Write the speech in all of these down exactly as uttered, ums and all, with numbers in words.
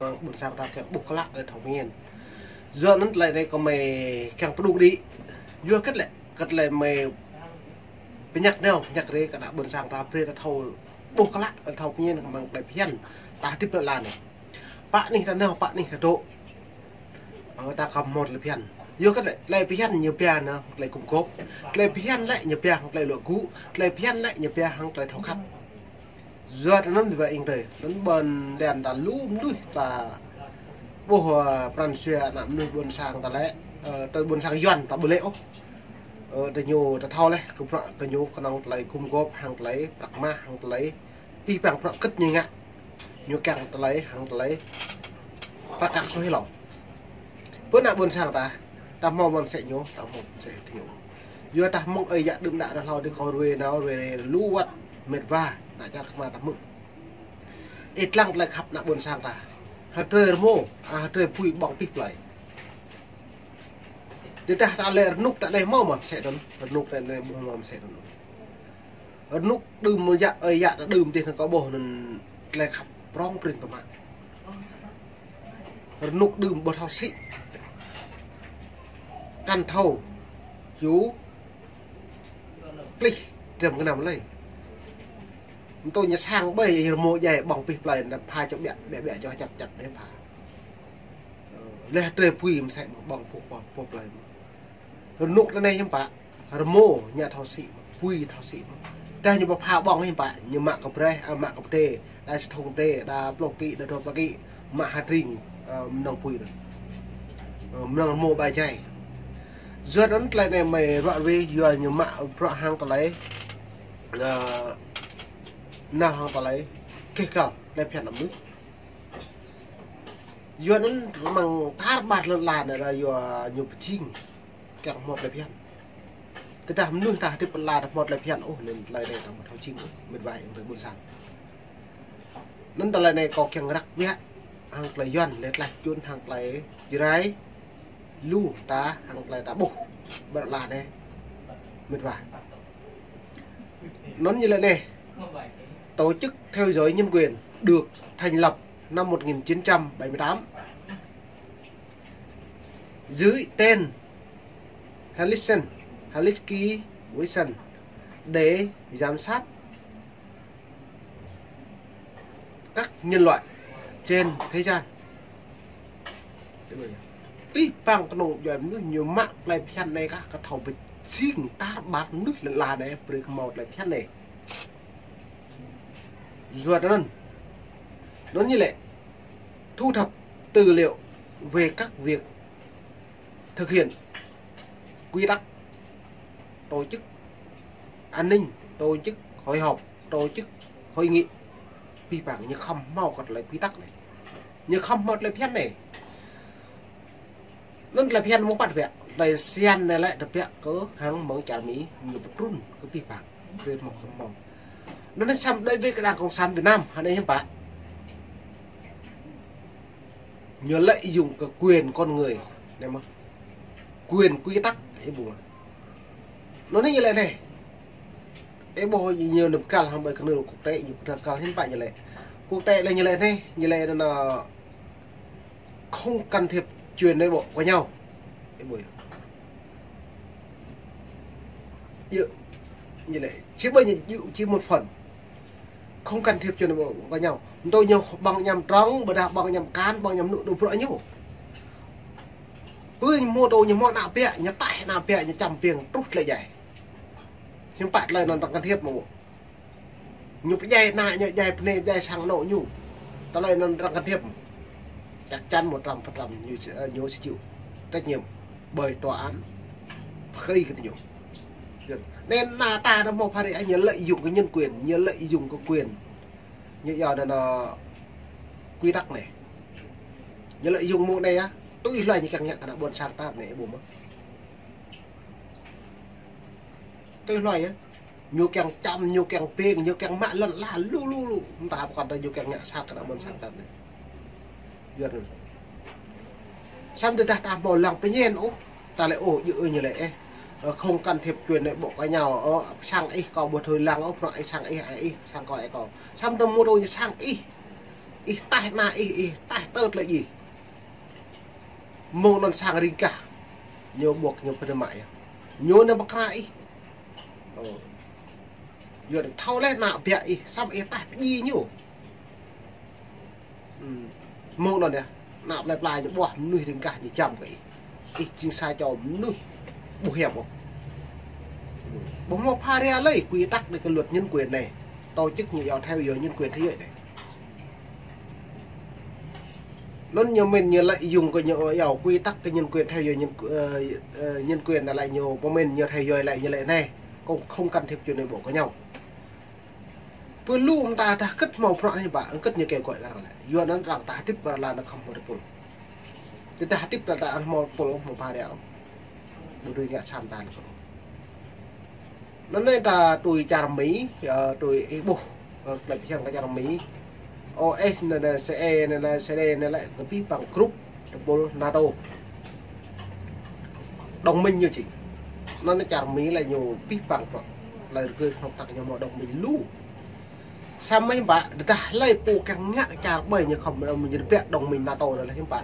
ƀôn sang ta kiăng ƀuh klă lĕ thâo pơmĭn. Yua anŭn tơlơi anai kơ mơi kiăng pơđŭk đĭ. Yua hơget lĕ, hơget lĕ mơi pơñăk nao, pơñăk rai kơ ană ƀôn sang ta brơi ta thâo ƀuh klă lĕ thâo pơmĭn kơ mơ̆ng tơlơi phiăn ta hơdip lĕ anai. Pă anih ta nao, pă anih ta dŏ. Ơ, ta khŏm hmâo tơlơi phiăn. Yua hơget lĕ, tơlơi phiăn ñu pia nao tơlơi gum gôp. Tơlơi phiăn lĕ ñu pia hăng tơlơi luă gŭ. Tơlơi phiăn lĕ ñu pia hăng tơlơi thâo khăp. Yua anŭn wơ̆t ing tơi, anŭn ƀôn lan ta lu mơnuih ta ƀuh, ơ, pran jua ană mơnuih ƀôn sang ta lĕ, ơ, tui ƀôn sang Yuan ta ƀu lĕ ôh. Ơ, tơ ñu ta thâo lĕ, kơ bruă kơ ñu kơnơ̆ng tơlơi gum gôp hăng tơlơi prăk mah hăng tơlơi pih pang prăk kơt ñu ngă. Ñu kiăng tơlơi hăng tơlơi prăk kăk soh hlâo. Pơ ană ƀôn sang ta, ta hmâo mơ̆n sĕ ñu, ta hmâo mơ̆n sĕ ñu. Yua ta hmâo ơi yă đưm đă ta hlâo dih kơ ruai nao ruai lu wơ̆t mĕt wa, ană čar kơmơi ta hmư̆. Ih lăng tơlơi khăp ană ƀôn sang ta. Hơdrơi rơmô, a, hơdrơi apui ƀơ̆ng pih plơi. Tơdah ta lĕ rơnŭk ta anai hmâo mơ̆n sĕ anŭn, rơnŭk ta anai hmâo mơ̆n sĕ anŭn. Rơnŭk đưm mơ̆ yă, ơi yă ta đưm dih anŭn kâo ƀuh anŭn tơlơi khăp prŏng prin tơmă. Rơnŭk đưm ƀu thâo sĭ. Kăn thâo, yua plih, drăm gơnam lơi. Mơ̆ tơ ñu sang ƀơi rơmô djai ƀơ̆ng pih plơi, nă pha čô ƀiă, ƀiă, ƀiă čô čăp, čăp đe pha. Lĕ hơdrơi apui mơ̆n sĕ mơ̆n ƀơ̆ng pih, pih, pih plơi mơ̆n. Rơnŭk ta anai hiư̆m pă, rơmô ñu thâo sĭ mơ̆n, apui thâo sĭ mơ̆n. Tơdah ñu ƀu pha ƀơ̆ng hiư̆m pă, ñu mă kơ brơi, a, mă kơ pơdai, đa sa thŭng tê, đa pluh ký, đa dua pluh ký, mă hơdrĭng, ơ, mơnơ̆ng apui anŭn. Ơ, mơnơ̆ng rơmô ƀai jai. Yua anŭn tơlơi anai mơi ruă ruai, yua ñu mă bruă hăng tơlơi, ơ, nao hăng tơlơi keh kăl, tơlơi phiăn ană mơnuih. Yua anŭn mơ̆ng tar ƀar lŏn ala anai yua ñu pơjing kiăng hmâo tơlơi phiăn. Tơdah mơnuih ta hơdip lŏn ala ta hmâo tơlơi phiăn ôh, anŭn tơlơi anai ta ƀu thâo jing ôh, mĕt wa ing tơi ƀôn sang. Anŭn tơlơi anai kâo kiăng răk biă hăng tơlơi Yuan, lĕ tơlơi čun hăng tơlơi Jrai, lu ta hăng tơlơi ta ƀuh ƀơi lŏn ala anai, mĕt wa. Anŭn ñu lĕ anai, Tổ chức theo dõi nhân quyền được thành lập năm một nghìn chín trăm bảy mươi tám dưới tên Helsinki, Helsinki Commission để giám sát các nhân loại trên thế gian. Pih pang kơnơ̆ng djuai mơnuih ñu mă tơlơi phiăn anai kah, kơ thâo pơjing tar ƀar mơnuih lŏn ala anai brơi kơ hmâo tơlơi phiăn anai. Yua anŭn, anŭn ñu lĕ thu thập tư liệu về các việc thực hiện quy tắc tổ chức an ninh, tổ chức hội họp, tổ chức hội nghị. Pih pang ñu khŏm hmâo kơ tơlơi quy tắc anai. Ñu khŏm hmâo tơlơi phiăn anai. Anŭn tơlơi phiăn mơ̆ng pă biă, tơlơi phiăn anai lĕ tơbiă kơ hăng mơ̆ng čar Mi, ñu pơtrŭn kơ pih pang. Brơi mơ̆ng sơmơ̆ng. Anŭn anai samơ̆ đối với cái Đảng Cộng sản Việt Nam, hơnai hiư̆m pă. Ñu lợi dụng cái quyền con người, anai mơ̆n. Quyền quy tắc, ih ƀuh. Anŭn anai ñu lĕ anai. Ih ƀuh ñu nao pơkăl hăng ƀơi kơnưl quốc tế, ñu pơkăl hiư̆m pă ñu lĕ. Quốc tế lĕ ñu lĕ anai, ñu lĕ anŭn, không can thiệp chuyện nội bộ của nhau. Ih ƀuh. Yơh, ñu lĕ, chỉ ƀơi ñu, ñu chỉ một phần. Không can thiệp chuyện nội bộ của nhau. Mơ̆ tơ ñu ƀơ̆ng añăm trong, ƀôdah ƀơ̆ng añăm kan, ƀơ̆ng añăm anŭn, anŭn bruă ñu. Pơ ñu hmâo tơ ñu hmâo ană biă, ñu taih ană biă, ñu čăm biêng truh tơlơi djai. Hiư̆m pă tơlơi anŭn arăng can thiệp mơ̆. Ñu pơdjai ană ñu, djai bơnai, djai sang anŏ ñu. Tơlơi anŭn arăng can thiệp. Chắc chắn một trăm phần trăm ñu sẽ, ñu sẽ chịu trách nhiệm bởi tòa án pha kơđi kơ ñu. Nên ană ta anŭn hmâo pha ri, ñu lợi dụng cái nhân quyền, ñu lợi dụng cái quyền. Ñu yua anŭn quy tắc anai. Ñu lợi dụng mơ̆ng anai yơh. Tui hloi ñu kiăng ngă kơ ană ƀôn sang ta anai ƀuh mơ̆n. Tui hloi yơh. Ñu kiăng čăm, ñu kiăng ping, ñu kiăng mă lŏn ala lu lu lu. Mơ̆ ta pơkŏn tơ ñu kiăng ngă sat kơ ană ƀôn sang ta anai. Yua anŭn. Samơ̆ tơdah ta hmâo lăng pơñen ôh, ta lĕ ôh, djơ̆ ơi ñu lĕ ĕh. Ơ, không can thiệp chuyện nội bộ của nhau, ơ, sang ih kâo ƀu thâo lăng ôh, prăk ih sang ih, ih sang kâo, ih kâo. Samơ̆ tơ mơ̆ tơ ñu sang ih. Ih taih ană ih, ih taih tơl tơlơi djai. Mơ̆ng anŭn sang ring kah. Ñu ƀuh ñu pơdơ̆ng mă yơh. Ñu anŭn pơkra ih. Ơ. Yua thâo laih ană biă ih, samơ̆ ih taih pơdjai ñu. Hm. Mơ̆ng anŭn yơh, ană plơi pla ñu ƀuh mơnuih ring kah ñu jăm kơ ih. Ih jing sa čô mơnuih ƀu hiam ôh. Ƀu hmâo pha ria lơi quy tắc anai kơ luật nhân quyền anai. Tổ chức ñu yua theo dõi nhân quyền thế giới anai. Anŭn ñu mĭn ñu lợi dụng kơ ñu yua quy tắc kơ nhân quyền theo dõi nhân, ơ, ơ, nhân quyền anai lĕ ñu, pơmĭn ñu theo dõi lĕ ñu lĕ anai. Không, không can thiệp chuyện nội bộ của nhau. Pơ lu mơta ta hơget hmâo bruă hiư̆m pă, hơget ñu kêu gọi kơ arăng lĕ. Yua anŭn arăng ta hơdip ƀơi lŏn anai khŏm hmâo tơpul. Tơdah hơdip ta ta hmâo tơpul, hmâo pha ria. Ƀu dưi ngă sa mơta anŭn. Anŭn anai ta tui čar Mi, ơ, tui ih ƀuh, ơ, tơlơi phiăn kơ čar Mi. OSCE anai, anai, CE anai, anai, CD anai lĕ kơ abih bang grup tơpul NATO. Đồng minh ñu či. Anŭn čar Mi lĕ ñu abih bang bruă. Tơlơi rơgơi kơnuk kơna ñu hmâo đồng minh lu. Samơ̆ hiư̆m pă, tơdah hlơi pô kiăng ngă čar ƀơi ñu khŏm, ơ, ñu tơbiă đồng minh NATO anai lĕ hiư̆m pă.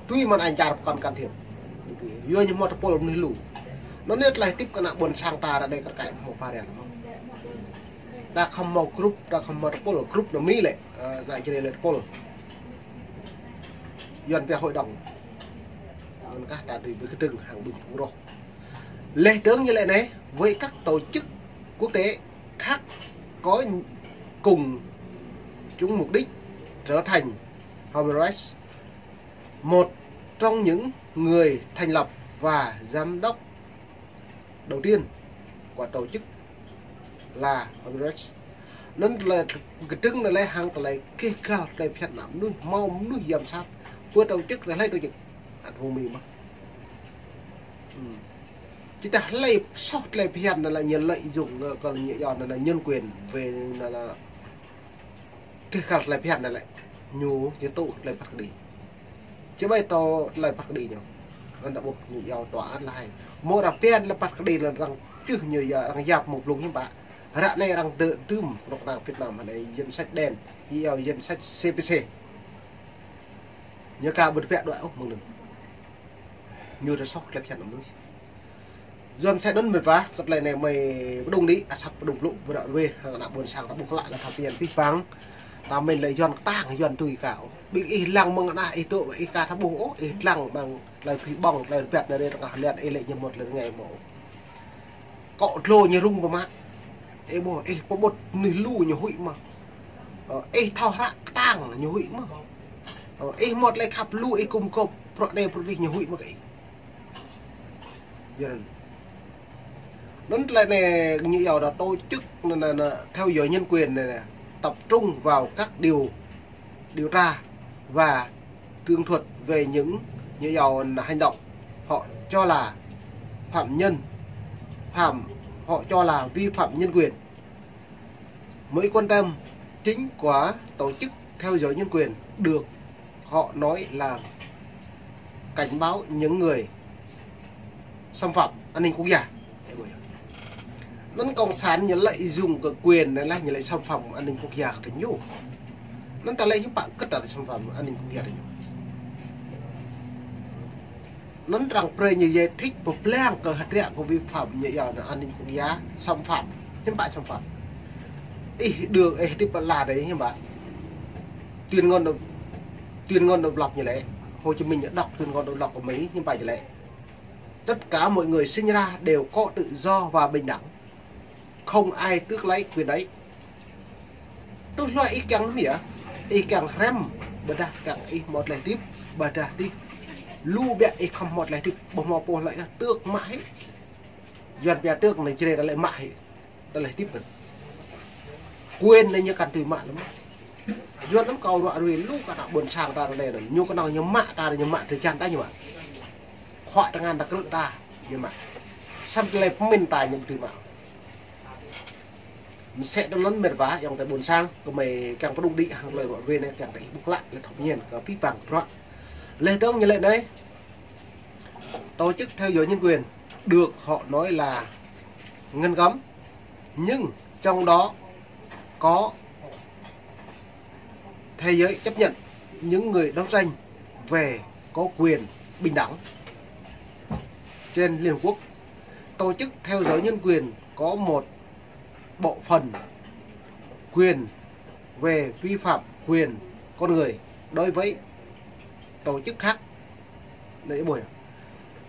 Tui mơ̆n anŭn čar pơkŏn can thiệp. Yua ñu hmâo tơpul mơnuih lu. Anŭn anai tơlơi hơdip kơ ană ƀôn sang ta ră anai kar kaĭ hmâo pha ria lăm. Ta khŏm hmâo grup, ta khŏm hmâo tơpul, grup ană Mi lĕ, ơ, ană Jrai lĕ tơpul. Yuan pia hội đồng. Anŭn kah ta dưi ƀu kơdơ̆ng hăng ƀing phung roh. Laih dơ̆ng ñu lĕ anai, với các tổ chức quốc tế khác có cùng chung mục đích trở thành Human Rights, một trong những người thành lập và giám đốc đầu tiên của tổ chức là Human Rights. Anŭn tơlơi kơdơ̆ng anai lĕ hăng tơlơi keh gal tơlơi phiăn ană mơnuih, hmâo mơnuih giám sát. Pơ tổ chức anai hlơi tổ chức? Ană phung Mi mơ̆n. Hm. Či ta hlơi soh tơlơi phiăn anai lĕ ñu lợi dụng, ơ, kơ ñu yua anai lĕ nhân quyền về anai lĕ keh gal tơlơi phiăn anai lĕ. Ñu či tŭ tơlơi phat kơđi. Či ƀai tŭ tơlơi phat kơđi ñu. Anŭn ta ƀuh ñu yua tòa án La Hay. Hmâo arăng phiăn tơlơi phat kơđi anŭn arăng čưh ñu yua arăng yap hmâo blung hiư̆m pă. Ră anai arăng dơ̆ dưm kơnuk kơna Việt Nam anai danh sách đen, ñu yua danh sách CPC. Ñu ka ƀu tơbiă đuaĭ ôh mơ̆ng anŭn. Ñu rơsoh tơlơi phiăn anŭn. Yua mơsĕ anŭn mĕt wa, kơ tơlơi anai mơi pơdŏng đĭ, asăp pơdŏng blŭ, ƀră rue, hăng ană ƀôn sang ta ƀuh klă lĕ tha phiăn abih bang. Ta mĭn lĕ Yuan kơtang, Yuan tui ka ôh. Ƀing ih lăng mơ̆ng ană ih dŏ, ih ka tha ƀuh ôh, ih lăng mơ̆ng tơlơi phi ƀơ̆ng, tơlơi rơbat anai rơi tơngah lian, ih lĕ ñu hmâo tơlơi rơngai hmâo. Akŏ dlô ñu rŭng pơmă. Ih ƀuh, ih pơƀut mơnuih lu ñu huĭ mơ̆n. Ơ, ih thâo hră kơtang ñu huĭ mơ̆n. Ơ, ih hmâo tơlơi khăp lu, ih gum gôp bruă anai bruă adih ñu huĭ mơ̆n kơ ih. Yua anŭn. Anŭn tơlơi anai ñu yua là tổ chức anai, anai, anai, theo dõi nhân quyền anai, anai, tập trung vào các điều, điều tra và tường thuật về những, ñu yua là hành động họ cho là phạm nhân, phạm, họ cho là vi phạm nhân quyền. Mối quan tâm chính của tổ chức theo dõi nhân quyền được họ nói là cảnh báo những người xâm phạm an ninh quốc gia. Anŭn cộng sản ñu lợi dụng kơ quyền anai lĕ ñu lĕ xâm phạm an ninh quốc gia kơ ñu. Anŭn ta lĕ hiư̆m pă kơ ta xâm phạm an ninh quốc gia kơ ñu. Anŭn arăng brơi ñu giải thích pơblang kơ hơdră kơ vi phạm ñu yua anŭn an ninh quốc gia xâm phạm. Hiư̆m pă xâm phạm. Ih đương ih hơdip pơ la đơi hiư̆m pă. Tuyên ngôn độc, tuyên ngôn độc lập ñu lĕ. Hồ Chí Minh ñu đọc tuyên ngôn độc lập của Mỹ hiư̆m pă ñu lĕ. Tất cả mọi người sinh ra đều có tự do và bình đẳng. Không ai tước lấy quyền đấy. Tui hluai ih kiăng mơ̆n yơh, ih kiăng hrăm, ƀôdah kiăng ih hmâo tơlơi hơdip, ƀôdah tih. Lu biă ih khŏm hmâo tơlơi hơdip, ƀu hmâo pô hlơi yơh, tước mă hĭ. Yuan pia tước anai Jrai ta lĕ mă hĭ. Tơlơi hơdip anŭn. Quyền anai ñu kăn tui mă lăm. Yuan anŭn kâo ruă rui lu kơ ană ƀôn sang ta anai anŭn. Ñu kơnơ̆ng ñu mă ta, ñu mă drơi jan ta ñu mă. Khua tơngan ta krư̆ ta ñu mă. Samơ̆ tơlơi pơmĭn ta ñu ƀu tui mă. Mơsĕ anŭn mĕt wa, ayŏng adơi ƀôn sang, kơmơi kiăng pơdŏng đĭ hăng tơlơi ruă rui anai, kiăng kơ ih ƀuh klă, lĕ thâo pơñen kơ abih bang bruă. Laih dơ̆ng ñu lĕ anai, tổ chức theo dõi nhân quyền được họ nói là ngăn cấm, nhưng trong đó có Thế giới chấp nhận những người đấu tranh về có quyền bình đẳng trên Liên Hợp Quốc. Tổ chức theo dõi nhân quyền có một bộ phận quyền về vi phạm quyền con người đối với tổ chức khác. Đấy, ƀuh.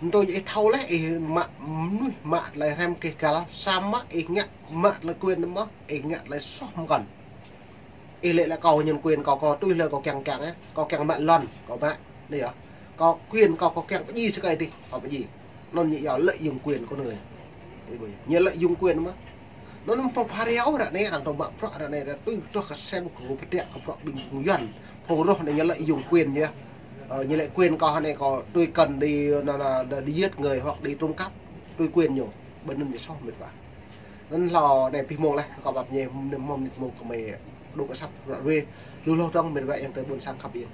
Ntô ih thâo leh, ih mă mnuih mă tơlơi hrăm kơ găl, samơ̆ ih ngă mă tơlơi quyền mơ̆n, ih ngă tơlơi soh mơ̆n. Ih lĕ lĕ kâo nhân quyền kâo, kâo tui lĕ kâo kiăng kiăng, ơ, kâo kiăng mă lŏn, kâo mă. Anai yơh. Kâo quyền kâo, kâo kiăng pơdjai sơkai dih, kâo pơdjai. Anŭn ñu yơh lợi dụng quyền con người. Ih ƀuh, ñu lợi dụng quyền mơ̆n. Anŭn pơpha rơyâo ră anai, arăng tơma prăk ră anai, tui tơ̆ kơ sem kơ pơdjai kơ prăk ƀing phung Yuan. Phung Rus anai ñu lợi dụng quyền yơh. Ơ, ñu lĕ quyền kâo anai kâo tui cần đi, na, na, đi giết người hoặc đi trộm cắp, tui quyền ñu. Ƀơi anŭn ñu soh mĕt wa. Anŭn hlâo anai pih mông leh, kâo pap ñe, mơ̆n mơ̆n mông kơ mơi đŭk asăp ră ruai. Lu hloh dơ̆ng mĕt wa yang tơ ƀôn sang khăp yên.